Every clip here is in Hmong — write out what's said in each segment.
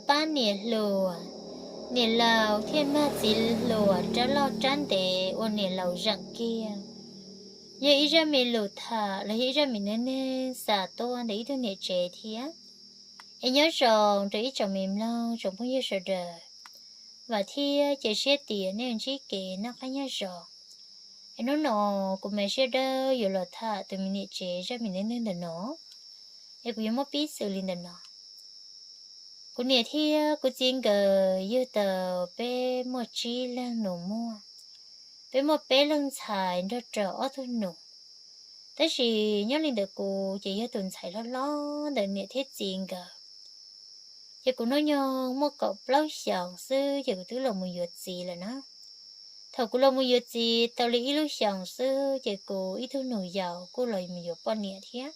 pab niam hluas, niam laus thiaj mag txiv hluas rab loj rab ntev ua niam laus zeem kiag. Yog ib zaj me lus tham los yog ib zaj me neej neeg xa tuaj ntawm ib tug niam tsev thiab. Es nyob zoo rau ib tsoom me mloog tsoom phooj ywg sawv daws, vam thiab cia siab tias nej ntsib kev noj qab nyob zoo. Es hnub no kuv mas siab dawb yuav los tham tus me niam tsev zaj me neej neeg ntawm no, es kuv yuav muab pib xws li ntawm no. Kuv niam thiab kuv txiv nkawd yug tau peb muaj tsib leeg nus muag, peb muaj peb leeg ntxhais nrog rau ob tug nus. Tab sis nyob li ntawm kuv ces yog tus ntxhais hlob hlob ntawm niam thiab txiv nkawd. Ces kuv hnub nyoog muaj kaum plaub xyoos xwb ces kuv twb los mus yuav txiv lawm na. Thaum kuv los mus yuav txiv tau li ib lub xyoos xwb ces kuv ib tug nus yau kuj los mus yuav poj niam thiab.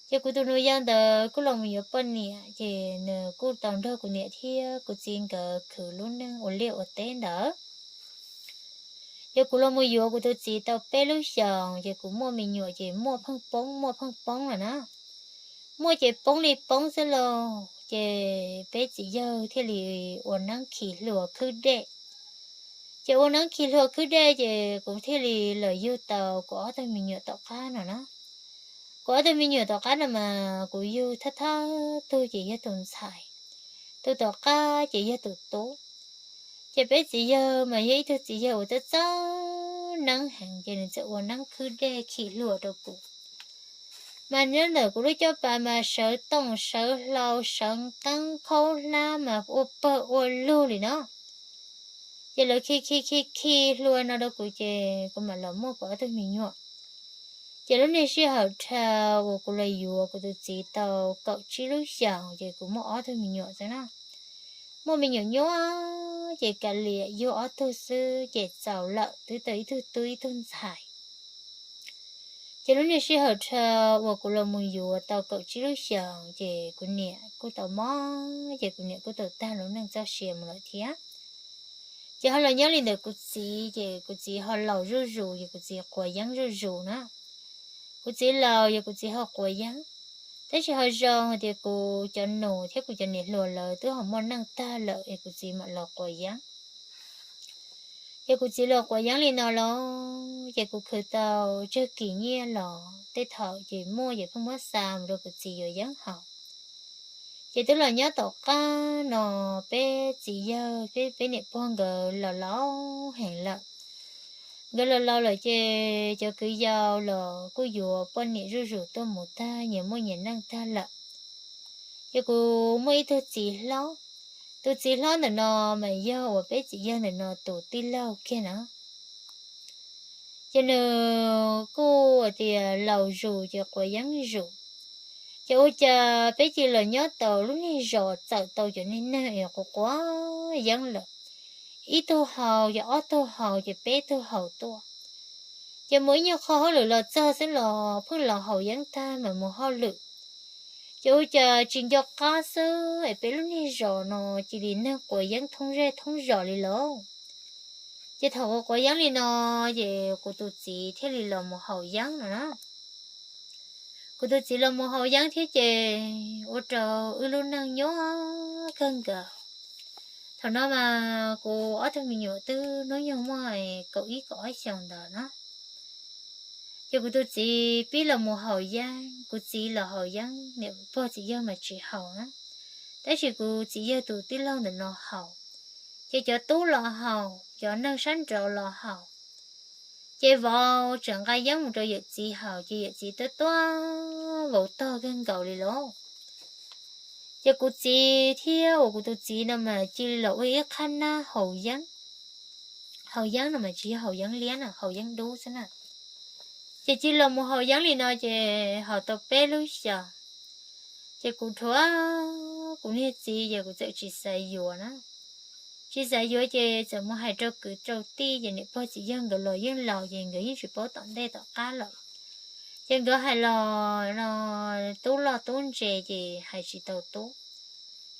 Ces kuv tus nus yau ntawd kuj los mus yuav poj niam ces nws kuj tau nrog kuv niam thiab kuv txiv nkawd khwv lub neej ua liaj ua teb ntawd. Ces kuv los mus yuav kuv tus txiv tau peb lub xyoos ces kuv muaj me nyuam ces muaj pheej poob muaj pheej poob lawm na. Muaj ces poob li poob xwb lauj, ces peb txiv yawg thiaj li ua neeb khi hlua khwb dej. Ces ua neeb khi hlua khwb dej ces kuv thiaj li los yug tau kuv ob tug me nyuam tom qab no na. Kuv ob tug me nyuam tom qab no mas kuv yug thawj thawj tug ces yog tus ntxhais, tus tom qab ces yog tus tub. Ces peb txiv yawg mas yog ib tug txiv yawg uas txawj txawj neeb heev ces nws txawm ua neeb khwb dej khi hlua rau kuv. Mas nyob ntawm kuv lub caj pas mas sawv tooj sawv hlau sawv nqeeb khaub hlab mas ua pawg ua lug li no. Ces lawv khi khi khi khi hlua no rau kuv ces kuv mam los muaj kuv ob tug me nyuam. Ces lub niag sij hawm dhau uas kuv los yuav kuv tus txiv tau kaum tsib lub xyoos ces kuv muaj ob tug me nyuam xwb na. Muaj me nyuam nyuab ces kav liam yug ob tug xwb ces txaus lawm twb tau ib tug tub ib tug ntxhais. Ces lub niag sij hawm dhau uas kuv los mus yuav tau kaum tsib lub xyoos ces kuv niam kuj tau mob ces kuv niam kuj tau tag lub neej txoj sia mus lawm thiab. Ces ho los nyob li ntawm kuv txiv ces kuv txiv ho laus zuj zus ces kuv txiv quav yeeb zuj zus na. Kuv txiv laus yog kuv txiv ho quav yeeb, tab sis ho zoo hais tias kuv cov nus thiab kuv cov niam hluas lawv twb ho muaj neej tag lawm es kuv txiv mam los quav yeeb. Ces kuv txiv los quav yeeb li no los ces kuv khwv tau tsawg kis nyiaj los tej thaum ces muaj ces pheej muab xa mus rau kuv txiv yuav yeeb haus. Ces twb los nyob tom qab no peb txiv yawg peb, peb niam pog nkawd los laus heev lawm. Nkawd los laus lawm ces cov kwv yau los kuj yuav poj niam zuj zus tuaj mus tag nyias muaj nyias neej tag lawm. Ces kuv muaj ib tug txiv hlob, tus txiv hlob ntawm no mas yog uas peb txiv yawg ntawm no tus tij laug kiag na. Ces nws kuj hais tias laus zus ces quav yeeb zus. Ces ua cas peb cia li los nyob tau lub niag zos txawm tau cov niag neeg es quav quav yeeb lawm, ib tug haus ces ob tug haus ces peb tug haus tuaj. Ces mus ib nyuag qho hauj lwm los txog xwb los pheej los haus yeeb tag mas mus hauj lwm. Ces ua cas tsis nco qab xwb es peb lub niag zos no cia li neeg quav yeeb thoob zej thoob zos li lauj. Ces thaum quav quav yeeb li no, ces kuv tus txiv thiaj li los mus haus yeeb no na. Kuv tus txiv los mus haus yeeb thiab ces ua rau wb lub neej nyuaj kawg nkaus. Thaum no mas kuv ob tug me nyuam twb hnub nyoog muaj kaum ib kaum ob xyoos ntawd na. Ces kuv tus txiv pib los mus haus yeeb, kuv txiv los haus yeeb, niam pog txiv yawg mas tsis haus na. Tab sis kuv txiv yawg tus tij laug ntawm no haus, ces cov tub los haus, cov neeg sab nraud los haus. Ces vauv tseem nqa yeeb mus rau yawm txiv haus, ces yawm txiv tuaj tuaj vauv tog kawg nkaus li lauj. Ces kuv txiv thiab uas kuv tus txiv no mas cia li los ua ib qhab nab haus yeeb. Haus yeeb no mas tsis yog haus yeeb liab na, haus yeeb dub xwb na. Ces cia li los mus haus yeeb li no ces haus tau peb lub xyoos, ces kuv rhuav kuv niag txiv ces kuv txawm tsis xav yuav na. Tsis xav yuav ces txawm mus hais rau kwv rau tij ces niam pog txiv yawg nkawd los yeej laus ces nkawd yeej tsis paub tom ntej tom qab lawm. Ces nkawd hais los no tub loj tub ntse ces hais tsis tau tub.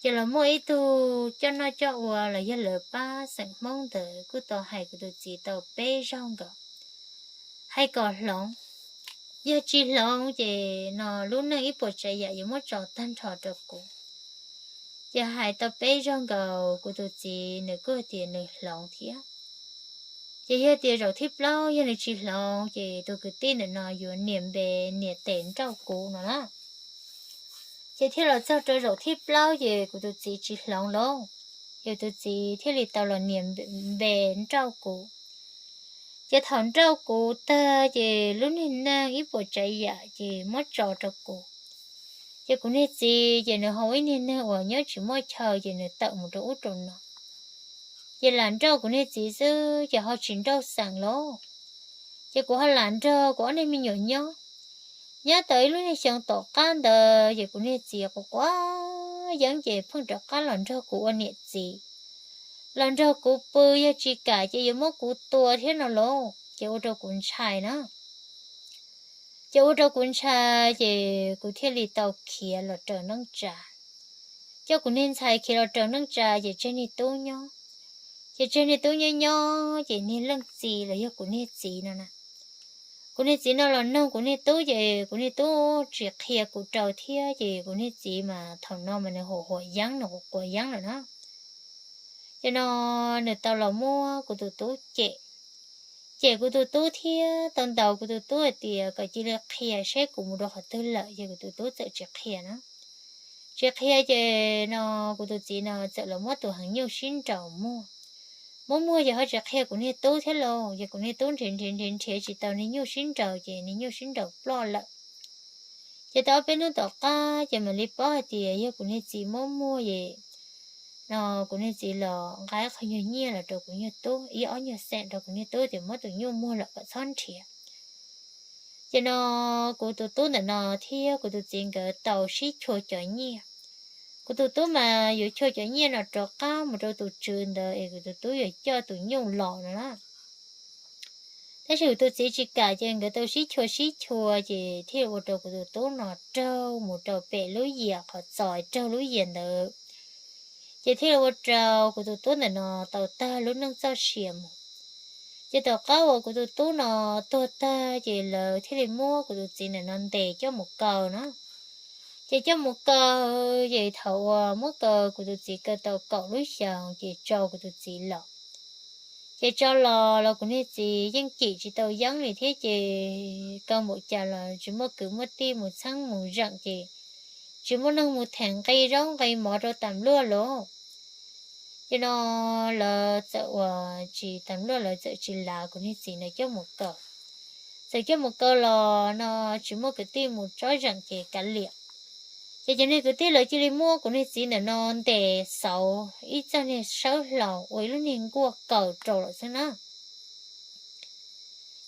Ces los muaj ib tug coj noj coj ua los yog lawv pab xeem Hmoob ntawd kuj tau hais kuv tus txiv tau peb zaug nkaus, hais kom hloov, yog tsis hloov ces no lub neej ib puas tsav yam yuav muab tso tag nrho rau kuv. Ces hais tau peb zaug nkaus kuv tus txiv nws kuj tias nws hloov thiab. Ces yog tias zaum thib plaub yog nws tsis hloov ces tus kwv tij ntawm no yuav nias npe nias tes nrauj kuv no na. Ces thiaj los txog rau zaum thib plaub ces kuv tus txiv tsis hloov lauj, ces tus txiv thiaj li tau los nias npe nrauj kuv. Ces thaum nrauj kuv tag ces lub niag neeg ib puas tsav yam ces muab tso rau kuv. Ces kuv niag txiv ces nws ho ib niag neeg uas nyob tsis muaj chaw ces nws tawm mus rau ub rau no. Ces lam nrauj kuv niag txiv xwb ces ho tsis nrauj xeem lauj. Ces kuv ho lam nrog kuv ob niag me nyuam nyob. Nyob tau ib lub niag xyoo tom qab ntawd ces kuv niag txiv quav quav yeeb ces pheej rov qab los nrog kuv ua niam txiv, los nrog kuv pw, yog tsis kam ces yuav muab kuv tua thiab no lauj, ces ua rau kuv ntshai na. Ces ua rau kuv ntshai ces kuv thiaj li tau khiav los raws neej tsa, coj kuv niag ntxhais khiav los raws neej tsa ces tseg niag tub nyob. Ces tseg niag tub nyob nyob ces niag leej txiv los yog kuv niag txiv no na, kuv niag txiv no los noog kuv niag tub ces kuv niag tub tsis qhia kuv rau thiab ces kuv niag txiv mas thaum no mas nws huam huam yeeb, nws quav quav yeeb lawm na. Ces no nws tau los muab kuv tus tub cem, cem kuv tus tub thiab tau ntaus kuv tus tub hais tias kom cia li qhia seb kuv mus rau qhov twg lawm, ces kuv tus tub txawm tsis qhia na. Tsis qhia ces no kuv tus txiv no txawm los muab tus heev nyuj sib nraus muag. Muab muag ces ho tsis qhia kuv niag tub thiab lauj, ces kuv niag tub nrhiav nrhiav nrhiav nrhiav tsis tau niag nyuj sib nraus ces niag nyuj sib nraus ploj lawm. Ces tau ob peb hnub tom qab ces mam li paub hais tias yog kuv niag txiv muab muag es no kuv niag txiv los nqa qho nyuag nyiaj los rau kuv nyuag tub, ib ob nyuag xeem rau kuv niag tub tias muab tus nyuj muag lawm kom txhob nrhiav. Ces no kuv tus tub ntawm no thiab kuv tus txiv nkawd tau sib chua cov nyiaj. Kuv tus tub mas yuav chua cov nyiaj no rov qab mus rau tus tswv ntawd es kuv tus tub yuav coj tus nyuj los no na. Tab sis kuv tus txiv tsis kam ces nkawd tau sib chua sib chua ces thiaj ua rau kuv tus tub no raug mus rau pem lub yias qhov txos raug lub yias ntawd. Ces thiaj li ua rau kuv tus tub ntawm no tau tag lub neej txoj sia mus. Ces tom qab uas kuv tus tub no tuag tag ces lawv thiaj li muab kuv tus txiv ntawm no ntes coj mus kaw na. Ces coj mus kaw, ces thaum uas muab kaw kuv tus txiv kaw tau kaum lub xyoos ces tso kuv tus txiv los. Ces tso los los kuv niag txiv yeej cim tsis tau yeeb li thiab ces kaw npaum cas los tsis muaj kwv muaj tij mus txheeb mus zeem ces tsis muaj neeg mus them nqi zaub nqi mov rau tas npluaj lauj. Ces no lawv txawm uas tsis tas npluaj lawv txawm tsis lav kuv niag txiv ntawd coj mus kaw. Txawm coj mus kaw los no tsis muaj kwv tij mus tsob zeem ces kav liam. Ces cov niag kwv tij lawv cia li muab kuv niag txiv ntawm no ntes xauv ib txoj niag sawb hlau ua ib lub niag nkuaj kaw rau lawm xwb na.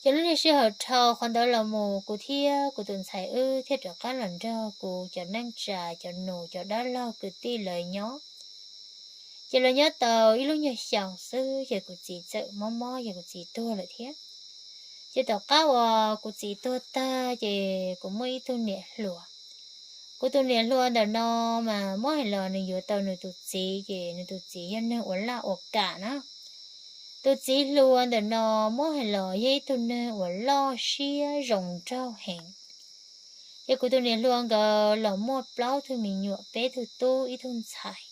Ces lub niag sij hawm dhau qhov ntawd los mus kuv thiab kuv tus ntxhais wb thiaj rov qab los nrog kuv cov neej tsa, cov nus, cov dab laug kwv tij lawv nyob. Ces lawv nyob tau ib lub nyuag xyoos xwb ces kuv txiv txawm mob mob ces kuv txiv tuag lawm thiab. Ces tom qab uas kuv txiv tuag tag ces kuv muaj ib tug niam hluas. Kuv tus niam hluas ntawm no mas muab hais los nws yuav tau nws tus txiv ces nws tus txiv yog neeg ua laj ua kam na. Tus txiv hluas ntawm no muab hais los yog ib tug neeg uas loj siab zoo nraug heev. Ces kuv tus niam hluas nkawd los muaj plaub tug me nyuam, peb tug tub ib tug ntxhais.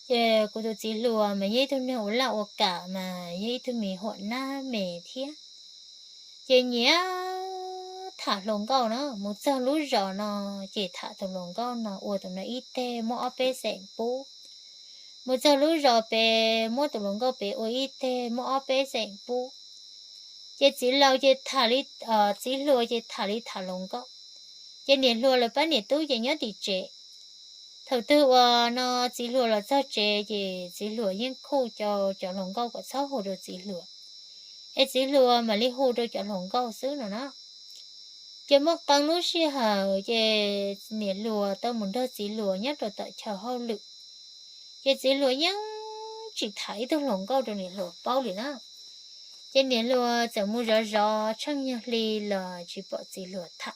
Ces kuv tus txiv hluas mas yog ib tug neeg ua laj ua kam mas yog ib tug me huam nab me thiab. Ces nyiam tham hluas nkauj no, mus txog lub zos no ces tham tus hluas nkauj no, ua tus no ib teg muab ob peb xeem pub. Mus txog lub zos pem muab tus hluas nkauj pem ua ib teg muab ob peb xeem pub. Ces txiv laus ces tham li, txiv hluas ces tham li tham hluas nkauj. Ces niam hluas lawv pab niam tub ces nyob tim tsev. Thaum twg uas no txiv hluas los txog tsev ces txiv hluas yeej khuj cov, cov hluas nkauj kom txhob hu rau txiv hluas, es txiv hluas mam li hu rau cov hluas nkauj xwb no na. Ces muaj qee lub sij hawm ces niam hluas tau mus nrog txiv hluas nyob rau tom chaw hauj lwm. Ces txiv hluas yeej tsis tham ib tug hluas nkauj rau niam hluas paub li na. Ces niam hluas txawm mus zov zov tsheej nyuag hli los tsis pom txiv hluas tham.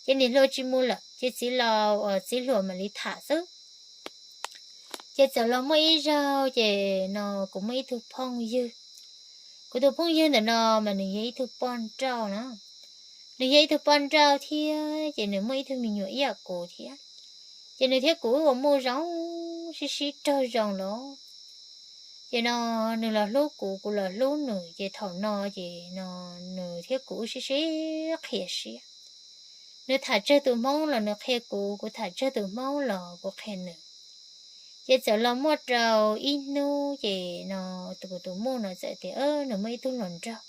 Ces niam hluas tsis mus lawm ces txiv laus, txiv hluas mam li tham xwb. Ces txawm los muaj ib zaug ces no kuv muaj ib tug phooj ywg. Kuv tus phooj ywg ntawm no mas nws yog ib tug poj nrauj na. Nws yog ib tug poj nrauj thiab ces nws muaj ib tug me nyuam ib yam kuv thiab. Ces nws thiab kuv wb ua muj zoo, sib sib raug zoo los, ces no nws los hlub kuv, kuv los hlub nws, ces thaum no ces no nws thiab kuv wb sib sib qhia siab. Nws tham tsawg tus Hmoob los nws qhia kuv, kuv tham tsawg tus Hmoob los kuv qhia nws. Ces txawm los muaj rau ib hnub ces no kuv tus muj no txawm tias nws muaj ib tug hluas nraug,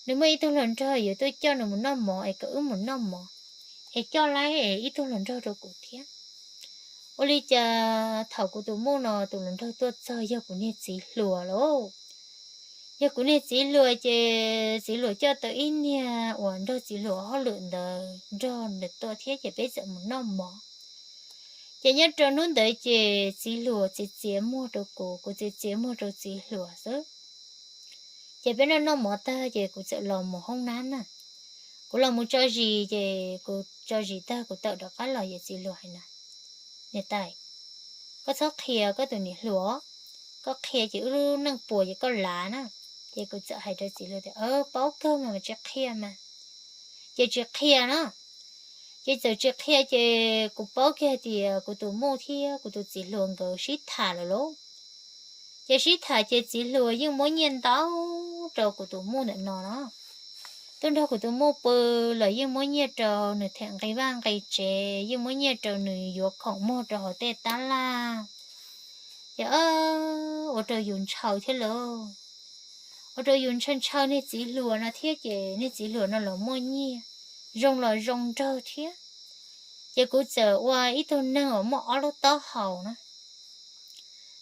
nws muaj ib tug hluas nraug yuav tuaj coj nws mus noj mov es kom wb mus noj mov, es coj lawm ib tug hluas nraug rau kuv thiab. Ua li cas thaum kuv tus muj no tus hluas nraug tuaj txog yog kuv niag txiv hluas lauj. Yog kuv niag txiv hluas ces txiv hluas coj tau ib niag uas nrog txiv hluas hauj lwm ntawd nrog nws tuaj thiab ces peb txawm mus noj mov. Ces nyob rau hnub ntawd ces txiv hluas txiav txiav muag rau kuv, kuv txiav txiav muag rau txiv hluas xwb. Ces peb noj noj mov tag ces kuv txawm los mus hoob nab na. Kuv los mus tso zis ces kuv tso zis tag kuv tawm rov qab los ces txiv hluas hais na, niam tais, koj txhob qhia koj tus niam hluas, koj qhia ces wb lub neej puas ces koj lav na. Ces kuv txawm hais rau txiv hluas tias, paub kawg mas mas tsis qhia mas. Ces tsis qhia na. Ces txawm tsis qhia ces kuv paub kiag tias kuv tus muj thiab kuv tus txiv hluas nkawd sib tham lawm lauj. Ces sib tham ces txiv hluas yeej muab nyiaj ntau rau kuv tus muj ntawm no no. Tuaj nrog kuv tus muj pw los yeej muab nyiaj rau nws them nqi vaj nqi tsev, yeej muab nyiaj rau nws yuav khoom muag rau hauv tej tab laj. Ces ua rau yus ntshaw thiab lauj. Ua rau yus ntshaw ntshaw niag txiv hluas no thiab ces niag txiv hluas no los muaj nyiaj, zoo los zoo nraug thiab. Ces kuv txawm ua ib tug neeg uas muaj ob lub taub hau na.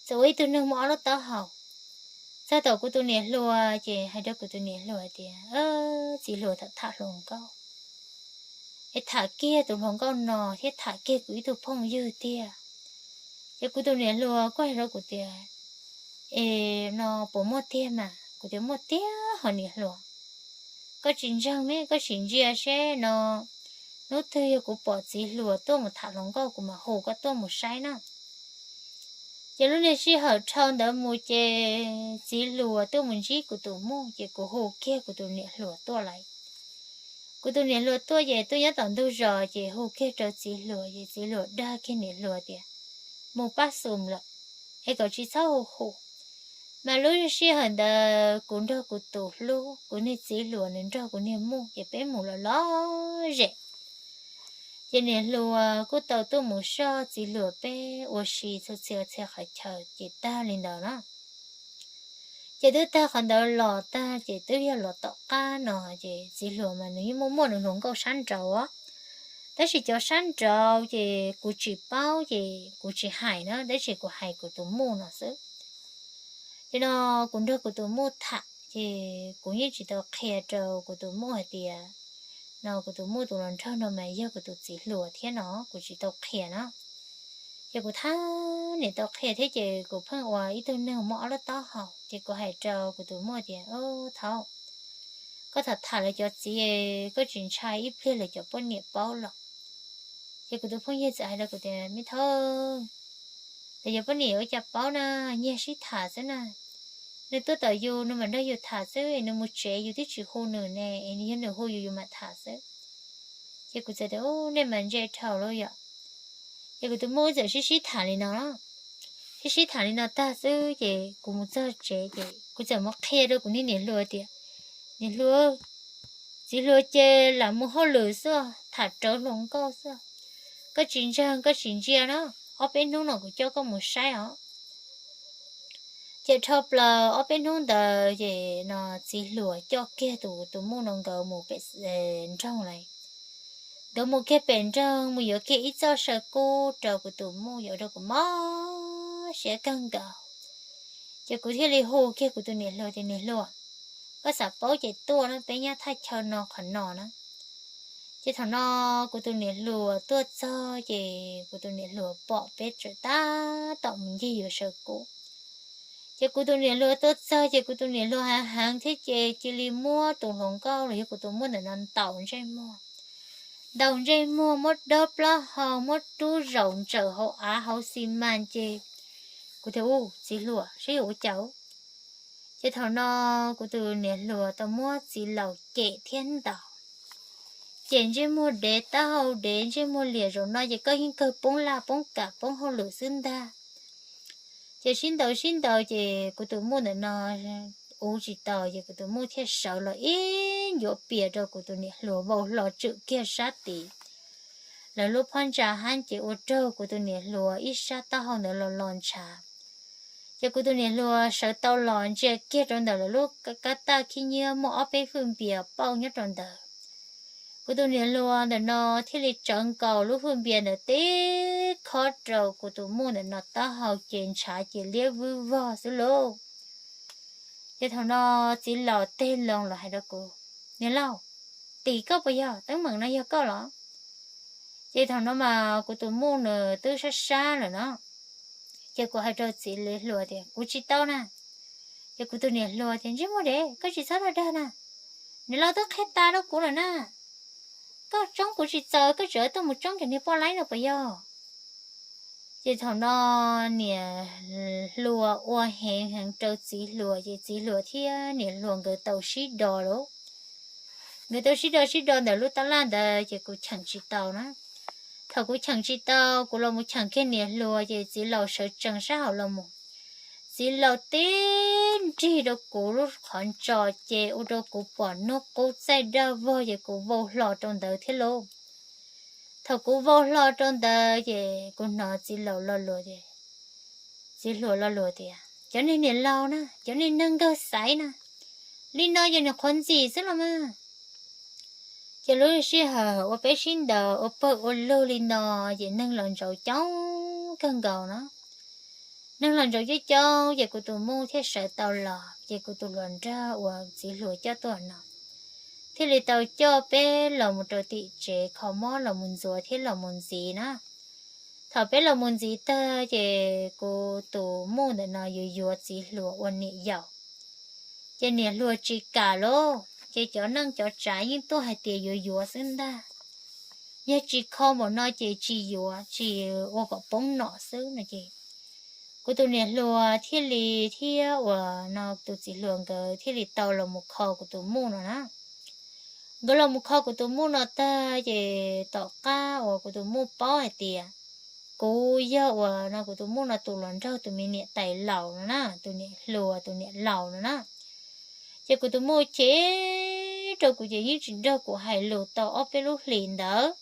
Txawm ua ib tug neeg muaj ob lub taub hau. Txog tom kuv tus niam hluas ces hais rau kuv tus niam hluas tias, txiv hluas tham tham hluas nkauj, es tham kiag tus hluas nkauj no thiab tham kiag kuv ib tug phooj ywg tiag. Ces kuv tus niam hluas kuj hais rau kuv tias, es no puas muaj tiag mas? Kuv tias muaj tiag hos niam hluas. Koj tsis ntseeg me, koj sim ntsia seb no, hnub twg yog kuv pom txiv hluas tuaj mus tham hluas nkauj kuv mam hu koj tuaj mus saib na. Ces lub niag sij hawm dhau ntawd mus ces txiv hluas tuaj mus ntsib kuv tus muj ces kuv hu kiag kuv tus niam hluas tuaj lawm. Kuv tus niam hluas tuaj ces tuaj nyob tom ntug zos ces hu kiag rau txiv hluas ces txiv hluas dag kiag niam hluas tias, mus pab xum lawm, es kom tsis txhob hu hu. Mas lub sij hawm ntawd kuv nrog kuv tus hlub, kuv niag txiv hluas nws nrog kuv niag muj ces peb mus los lom zem. Ces niam hluas kuj tau tuaj mus soj txiv hluas peb ua si txhua txhia txhia qhov chaw ces tag li ntawd na. Ces twb tag qhov ntawd los tag ces twb yog los tom qab no ces txiv hluas mas nws yeej muaj muaj nws hluas nkauj sab nraud, tab sis cov sab nraud ces kuv tsis paub ces kuv tsis hais na, tab sis kuv hais kuv tus muj no xwb. Ces no kuv nrog kuv tus muj tham ces kuv yeej tsis tau qhia rau kuv tus muj hais tias no kuv tus muj tus hluas nraug no mas yog kuv tus txiv hluas thiab no kuv tsis tau qhia na. Ces kuv thab niam tau qhia thiab ces kuv pheej ua ib tug neeg muaj ob lub taub hau ces kuv hais rau kuv tus muj tias, thaum koj tham tham lawv cov txiv, koj tsis ntshai ib pliag lawv cov poj niam paub los? Ces kuv tus phooj ywg txawm hais rau kuv tias, me thaub, lawv cov poj niam ua cas paub na, nyiag sib tham xwb na. Nws tuaj tom yus nws mam nrog yus tham xwb, nws mus tsev yus twb tsis hu nws ne, es yog nws hu yus yus mam tham xwb. Ces kuv txawm tias, nej mas ntse dhau lawm yom. Ces kuv tus muj wb txawm sib sib tham li no, sib sib tham li no tag xwb ces kuv mus txog tsev ces kuv txawm mus qhia rau kuv niag niam hluas tias, niam hluas, txiv hluas ces lam mus hauj lwm xwb, tham rawv hluas nkauj xwb. Koj tsis ntseeg koj sim ntsia na, ob peb hnub no kuv coj koj mus saib os. Ces dhau plaws ob peb hnub ntawd ces no txiv hluas coj kiag tus tus muj no nkawd mus pem nroog lawm. Nkawd mus kiag pem nroog mus yuav kiag ib txoj saw kub rau kuv tus muj, yuav rau kuv mob siab kawg nkaus. Ces kuv thiaj li hu kiag kuv tus niam hluas tias, niam hluas, koj xav paub ces tuaj na, peb nyob thaj chaw no qhov no na. Ces thaum no kuv tus niam hluas tuaj txog ces kuv tus niam hluas pom peb tseem tab tom mus ncig yuav saw kub. Ces kuv tus niam hluas tuaj txog ces kuv tus niam hluas heev heev thiab ces cia li muab tus hluas nkauj los yog kuv tus muj ntawm no ntaus ntsej muag. Ntaus ntsej muag muab dawb plaub hau muab rub zaum ntsaws hauv av hauv xi mas ces kuv tias, u, txiv hluas, saib yuav ua cas. Ces thaum no kuv tus niam hluas tau muab txiv laus cem thiab ntaus. ces ntsej muag dev, taub hau dev, ntsej muag liam zaum no ces koj yeej kawg poob laj poob kam poob hauj lwm xwb ntag. Ces sib ntaus sib ntaus ces kuv tus muj ntawm no uv tsis tau, ces kuv tus muj thiaj sawv los ib ncuav pias rau kuv tus niam hluas vau hlo tswm kiag sab tid. Lawv lub phab ntsa hab ces ua raug kuv tus niam hluas ib sab taub hau ntawd los los ntshav. Ces kuv tus niam hluas sawv tau los ntsia kiag rau ntawm lawv lub kab taj khib nyiab muaj ob peb hwj npias pauj nyob rau ntawd. Kuv tus niam hluas ntawm no thiaj li tsawv nkaus lub hwj npias ntawd tib khob rau kuv tus muj ntawm no taub hau ces ntshav ces liab vwb vog xwb lauj. Ces thaum no txiv laus teg loo los hais rau kuv, Niam laus, tim koj puas yog? Teeb meem no yog koj los? Ces thaum no mas kuv tus muj nws twb sab sab lawm no. Ces kuv hais rau txiv hluas tias, Kuv tsis tau na. Ces kuv tus niam hluas tias, Ntsej muag dev, koj tsis txhob dag dag na. Niam laus twb qhia tas rau kuv lawm na. Koj tsoob kuv tsis txaus, koj tseem tuaj mus tsoob cov niag poj laib no puas yog? Ces thaum no niam hluas ua heev heev rau txiv hluas, ces txiv hluas thiab niam hluas nkawd tau sib do lauj. Nkawd tau sib do sib do ntawm lub tab laj ntawd ces kuv cheem tsis tau na. Thaum kuv cheem tsis tau, kuv los mus cheem kiag niam hluas, ces txiv laus sawv tsees sab hauv los mus. Txiv laus tib nrig rau kuv lub qhov ntso, ces ua rau kuv pom hnub qub txaij daj vog, ces kuv vau hlo rau ntawd thiab lauj. Thaum kuv vau hlo rau ntawd, ces kuv hnov txiv laus lo lus tias, txiv hluas lo lus tias, Cov niag niam laus na, cov niag neeg nkawg xaiv na, li no ces nws qhuav ntxim xwb los mas. Ces lub sij hawm uas peb sib ntaus ua pawg ua lug li no, ces neeg los ntsaum coob kawg nkaus no. Neeg los ntsaum coob coob, ces kuv tus muj thiaj sawv tau los, ces kuv tus hluas nraug uas txiv hluas coj tuaj no thiaj li tau coj peb los mus rau tim tsev kho mob los mus ntxuav thiab los mus ntxiv na. Thaum peb los mus ntxiv tag, ces kuv tus muj ntawm no yuav yuav txiv hluas ua niam yau. Ces niam hluas tsis kam lauj, ces cov neej cov tsav yeej tuaj hais tias yuav yuav xwb ntag. Yog tsis kho npaum no ces tsis yuav, tsis ua kom poob nom xwb no ces kuv tus niam hluas thiaj li thiab uas no tus txiv hluas nkawd thiaj li tau los mus kho kuv tus muj no na. Nkawd los mus kho kuv tus muj no tag, ces tom qab uas kuv tus muj paub hais tias kuv yog uas no kuv tus muj no tus hluas nraug tus me niam tais laus no na, tus niam hluas tus niam laus no na, ces kuv tus muj chim rau kuv ces yeej tsis nrog kuv hais lus tau ob peb lub hlis ntawd.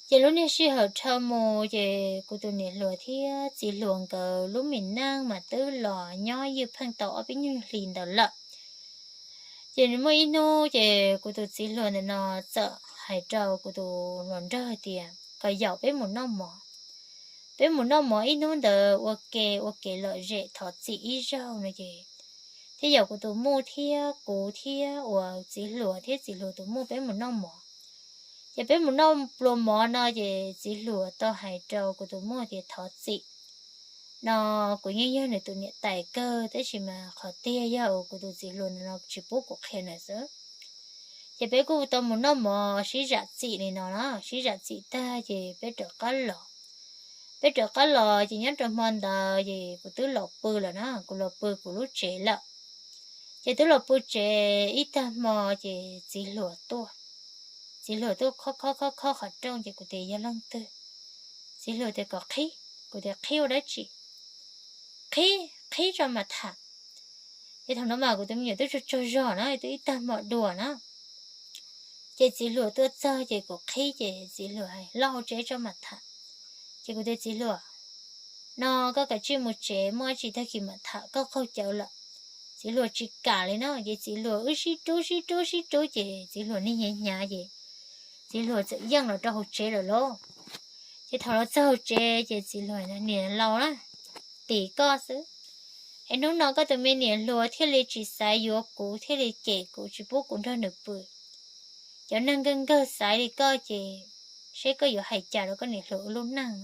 Ces lub niag sij hawm dhau mus, ces kuv tus niam hluas thiab txiv hluas nkawd lub me neej mas twb los nyob ywj pheej tau ob peb nyuag hlis ntawd lawm. Ces muaj ib hnub ces kuv tus txiv hluas ntawm no txawm hais rau kuv tus hluas nraug hais tias kom yaum peb mus noj mov. Peb mus noj mov ib hnub ntawd ua ke ua ke lom zem thov txim ib zaug no ces thiaj yaum kuv tus muj thiab kuv thiab uas txiv hluas thiab txiv hluas tus muj peb mus noj mov. Ces peb mus noj pluas mov no ces txiv hluas tau hais rau kuv tus muj tias thov txim no, kuv yeej yog nws tus niam tais kawg, tab sis mas qhov tiag yog uas kuv tus txiv hluas ntawm no tsis pub kuv qhia nws xwb. Ces peb kuj tau mus noj mov sib zam txim li no na, sib zam txim tag ces peb rov qab los. Peb rov qab los ces nyob rau hmo ntawd ces kuv twb los pw lawm na, kuv los pw kuv lub tsev lawm. Ces twb los pw tsev ib tag hmo ces txiv hluas tuaj. Txiv hluas tuaj khob khob khob khob qhov rooj ces kuv tias yog leej twg. Txiv hluas tias kom qhib, kuv tias qhib ua dab tsi? Qhib, qhib tso mam tham. Ces thaum no mas kuv tus me nyuam twb tsaug tsaug zog na, twb ib tag hmo dua na. Ces txiv hluas tuaj txog ces kuv qhib ces txiv hluas hais los hauv tsev tso mam tham. Ces kuv tias txiv hluas, no koj kav tsij mus tsev, muaj dab tsi tag kis mam tham, koj qaug cawv lawm. Txiv hluas tsis kam li no ces txiv hluas wb sib rub sib rub sib rub ces txiv hluas niag hnyav hnyav ces txiv hluas txawm yeej los rau hauv tsev lawm lauj. Ces thaum los txog hauv tsev ces txiv hluas, niam laus na, tim koj xwb, es hnub no koj tus me niam hluas thiaj li tsis xav yuav kuv thiaj li cem kuv tsis pub kuv nrog nws pw. Cov neeg nkawg nkawg xaiv li koj ces seb koj yuav hais cas rau koj niam hluas wb lub neej.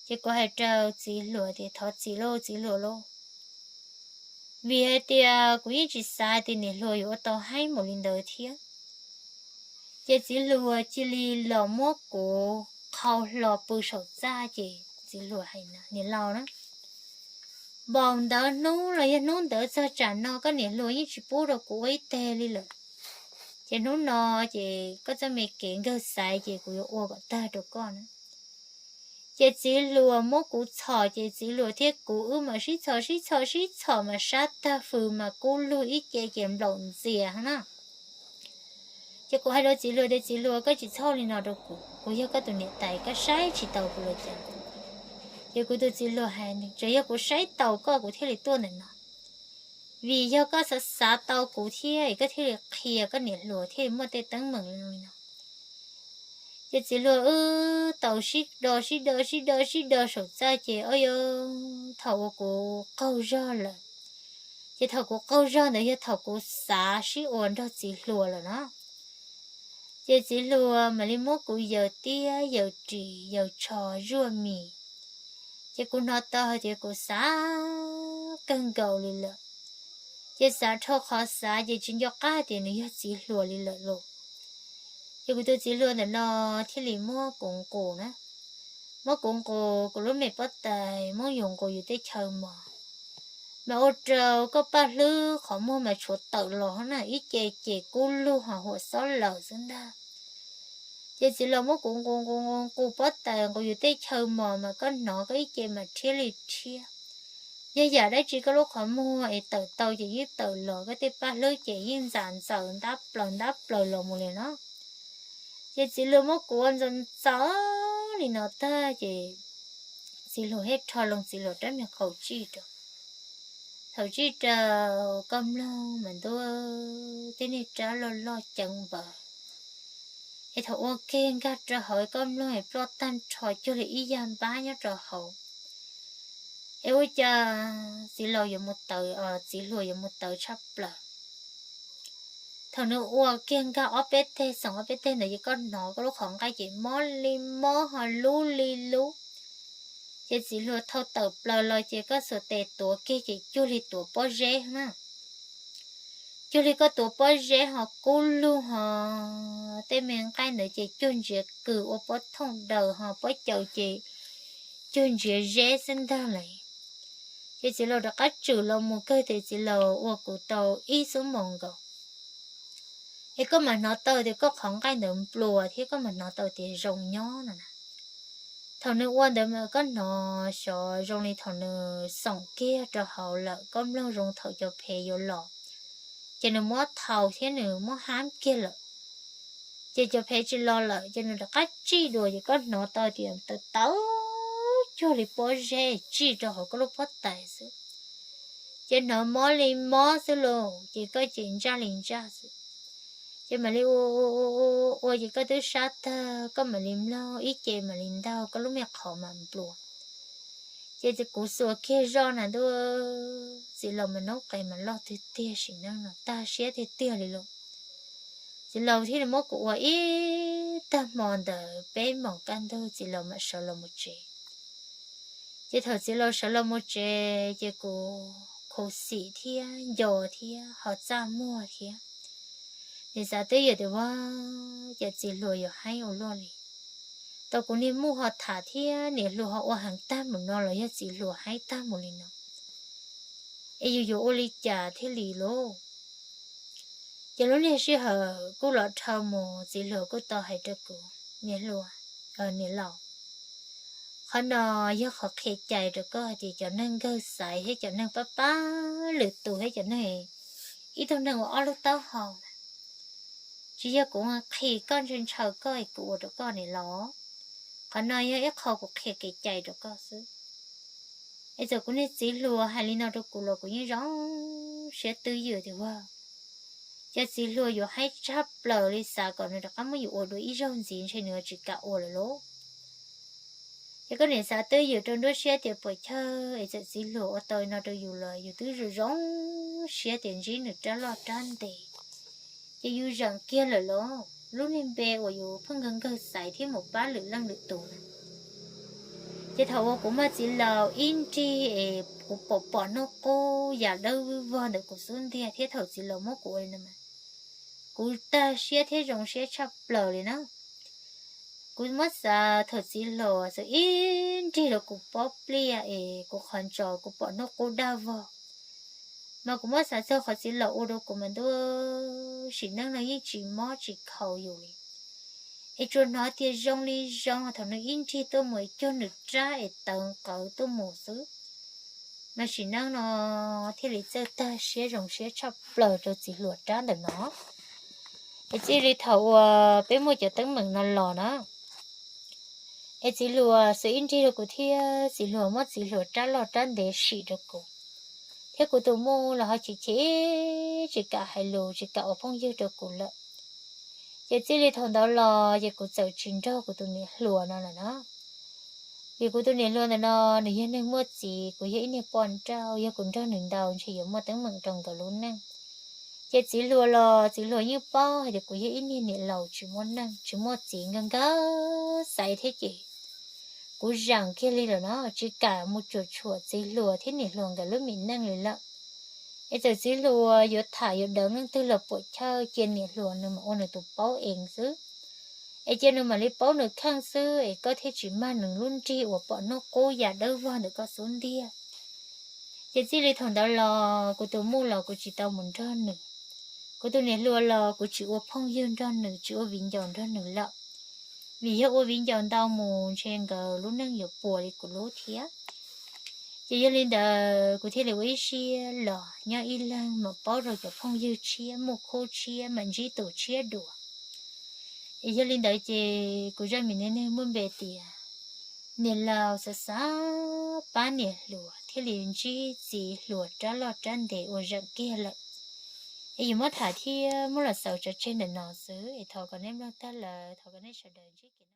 Ces kuv hais rau txiv hluas tias thov txim lauj txiv hluas lauj, vim hais tias kuv yeej tsis xav tias niam hluas yuav ua tau haib npaum li ntawd thiab. Ces txiv hluas cia li los muab kuv qhau hlo pw saum txaj ces txiv hluas hais, niam laus na, npaum ntawd hnub los yog hnub ntawd txog tsam no koj niam hluas yeej tsis pub rau kuv ua ib teg li lawm. Ces hnub no ces koj txoj me kev nkawg xaiv ces kuv yuav ua kom tag rau koj na. Ces txiv hluas muab kuv txhom ces txiv hluas thiab kuv wb mas sib txhom sib txhom sib txhom mas sab tag fws mas kub lug ib ce ces nplaum ntxias na. Ces kuv hais rau txiv hluas tias, txiv hluas, koj tsis txhob li no rau kuv, kuv yog koj tus niam tais, koj saib tsis taus kuv los cas? Ces kuv tus txiv hluas hais, tsuas yog kuv saib taus koj kuv thiaj li tuaj ntawm no, vim yog koj xav xav tau kuv thiab koj thiaj li qhia koj niam hluas thiaj li muaj tej teeb meem li no. Ces txiv hluas wb tau sib do sib do sib do sib do saum txaj ces o yog thaum uas kuv qaug zog lawm, ces thaum kuv qaug zog ntawd yog thaum kuv xav sib ua nrog txiv hluas lawm na. Ces txiv hluas mam li muab kuv yaws tiab yaws ris yaws tsho zuaj mis. Ces kuv hnov tau hais tias kuv xav kawg nkaus li lawm. Ces xav dhau qhov xav ces tsis nco qab tias nws yog txiv hluas li lawm los. Ces kuv tus txiv hluas ntawm no thiaj li muab kuv nqus na, muab kuv nqus kuv lub me pob tais muab yus nqus yus tej chaw mos. Mas ua rau koj paj hlwb qhov muag mas tshuav tawm los na, ib ce ces kub lug ho huam xob lawm xwb ntag. Ces txiv laus muab kuv nqus nqus nqus nqus pob tais nqus yus tej chaw mos mas koj hnov koj ib ce mas rhiab li rhiab. Yog yam dab tsi koj lub qhov muag es tawm tau ces yeej tawm los, koj tej paj hlwb ces yeej ntxam ntxaws ntab plaws ntab plaws los mus li no. Ces txiv hluas muab kuv ua ntxaws ntxaws li no tag ces txiv hluas thiaj rho loo txiv hluas rab niag qau tsij rau. Thaum tsij rau koj mloog mas ntuj, tej niag rab loj loj ceev npaws. Es thaum ua kiag nkag rau hauv koj mloog es ploj tag nrho cuag li ib yag npab nyob rau hauv. Es ua cas txiv laus yuav mus tawv, txiv hluas yuav mus tawv tshaj plaws. Thaum nws ua kiag nkag ob peb teg xoom ob peb teg ntawd ces koj hnov koj lub qhov nqaij ces mob li mob ho lub li lub. Ces txiv hluas thau tawm plaws los ces koj xuas tes tuav kiag ces cuag li tuav pob zeb na. Cuag li koj tuav pob zeb ho kub lug ho tej me nqaij ntawd ces cuag ntsiav kws ua pob thooj daws ho pob caus ces cuag ntsiav zeb xwb ntag lawm. Ces txiv laus rov qab tswm los mus kawg tias txiv laus ua kuv tau ib xuab moos nkaus. Es koj mam hnov tau tias koj qhov nqaij ntawd nplua thiab koj mam hnov tau tias zoo nyob no na. Thaum nws ua ntawd mas koj hnov xyov zoo li thaum nws xoom kiag rau hauv lawm, koj mloog zoo thaum cov phev yuav los, ces nws muab thau thiab nws muab hab kiag lawm. Ces cov phev tsis los lawm ces nws rov qab tsij dua ces koj hnov tau tias tawv tawv cuag li pob zeb tsij rau hauv koj lub pob tais xwb. Ces hnov mob li mob xwb lauj, ces koj ces ntsaj li ntsaj xwb. Ces mam li ua ua ua ua ces koj twb sab tag, koj mam li mloog ib ce mam li ntaug, koj lub me qhov mam nplua. Ces kuv xuas kiag zoj na ntuj, txiv laus mas noob qes mas loj tiag tiag, sim neej no tag siab tiag tiag li lauj. Txiv laus thiaj li muab kuv ua ib tag hmo ntawd peb moos kaj ntug txiv laus mam sawv los mus tsev. Ces thaum txiv laus sawv los mus tsev ces kuv khuv xim thiab nco thiab ho txaj muag thiab. Niam xav twb yam tias ua cas txiv hluas yuav haib ua luaj li. Tau kuv niag muj ho tham thiab niam hluas ho ua heev tag mus no los yog txiv hluas haib tag mus li no. Es yus yuav ua li cas thiaj li lauj? Ces lub niag sij hawm kuj los dhau mus txiv hluas kuj tau hais rau kuv, niam hluas, niam laus, qhov no yog qhov qhia cai rau koj hais tias cov neeg nkawg xaiv thiab cov neeg pab pab lwm tus thiab cov neeg ib tug neeg ua ob lub taub hau na, tsis yog kuv qhia koj ntshaw ntshaw koj es kuv ua rau koj niam laus. Qhov no yog ib qho kuv qhia kev cai rau koj xwb. Es txawm kuv niag txiv hluas hais li no rau kuv los kuv yeej zoo siab twj ywm tias ua cas txiv hluas yuav haib tshaj plaws li, xav kom nws rov qab muab yus ua dua ib zaug ntxiv ntshe nws tsis kam ua lawm lauj. Ces koj niam xav twj ywm rau nruab siab tias puas chawj es txawm txiv hluas ua tau no rau yus los yus twb zoo zoo siab tias ntsib nws rab loj rab ntev. Ces yus zeem kiag lawm lauj, lub niag npe uas yus pheej nkawg nkawg xaiv thiab mus pab lwm leej lwm tus na. Ces thaum uas kuv muaj txiv laus ib nrig es kuv pom pom hnub qub yam dawb vog ntawm kuv xub ntiag thiab thaum txiv laus muab kuv ua li no mas kuv tag siab thiab zoo siab tshaj plaws li na. Kuv muab xav thaum txiv hluas txawm ib nrig rau kuv pob pliaj es kuv qhov ntsos kuv pom hnub qub dawb vog. Mas kuv muab xav txog qhov txiv laus ua rau kuv mas ntuj, sim neej no yeej tsis mob tsis khaus yus li. Es tsuas hnov tias zoo li zoo thaum nws ib nrig tuaj mus cog nws rab es tawv nqawv tuaj mus xwb. Mas sim neej no thiaj li txawj tag siab zoo siab tshaj plaws rau txiv hluas rab ntawm no. Es txij li thaum uas peb muaj cov teeb meem no los na, es txiv hluas xwb ib nrig rau kuv thiab txiv hluas muab txiv hluas rab loj rab ntev sim rau kuv, thiab kuv tus muj los ho chim chim tsis kam hais lus tsis kam ua phooj ywg rau kuv lawm. Ces txij li thaum ntawd los ces kuv txawm tsis nrog kuv tus niam hluas no lawm na. Vim kuv tus niam hluas ntawm no nws yog neeg muaj txiv, kuv yog ib niag poj nrauj, yog kuv nrog nws ntau ntshe yuav muaj teeb meem rau nkawd lub neej. Ces txiv hluas los txiv hluas yeej paub hais tias kuv yog ib niag niam laus tsis muaj neej tsis muaj txiv nkawd nkawd xaiv thiab ces kuv zeem kiag li lawm no tsis kam mus cuam tshuam txiv hluas thiab niam hluas nkawd lub me neej li lawm. Es txawm txiv hluas yuav tham yuav dawv leej twg los puam chawj cia niam hluas nws mam ua nws tus paub eev xwb. Es cia nws mam li paub nws kheej xwb es koj thiaj tsis mag nws lub nrig uas pom hnub qub ya dawb vog ntawm koj xub ntiag. Ces txij li thaum ntawd los kuv tus muj los kuv tsis tau mus nrog nws, kuv tus niam hluas los kuv tsis ua phooj ywg nrog nws tsis ua viv ncaus nrog nws lawm. Vim yog ua viv ncaus ntau mus ntshe nkawd lub neej yuav puas li kuv lub thiab. Ces yog li ntawd kuv thiaj li ua ib siab los nyob ib leeg mam paub rau cov phooj ywg tshiab muaj khub tshiab mam ntsib tus tshiab dua. Es yog li ntawd ces kuv zaj me neej neeg muaj npe tias niam laus xav xav pab niam hluas thiaj li ntsib txiv hluas rab loj rab ntev ua zeem kiag lawm. Es yuav muab tham thiab muab los xaus tso tseg ntawm no xwb es thov kom nej mloog tag lawm thov kom nej sawv daws ntsib kev